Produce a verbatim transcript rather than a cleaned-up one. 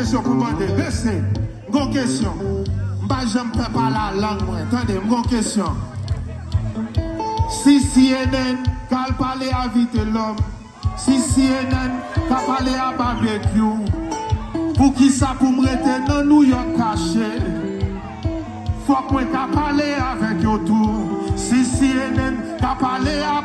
Kesyon pou mande, bese. M gon kesyon. M pa janm pè pale a lang mwen. Tande, m gon kesyon. Si C N N k al pale a Vitelhomme, si C N N ka pale a Barbecue, poukisa pou m rete nan New York kache? Fòk mwen ka pale avèk yo tou. Si C N N ka pale a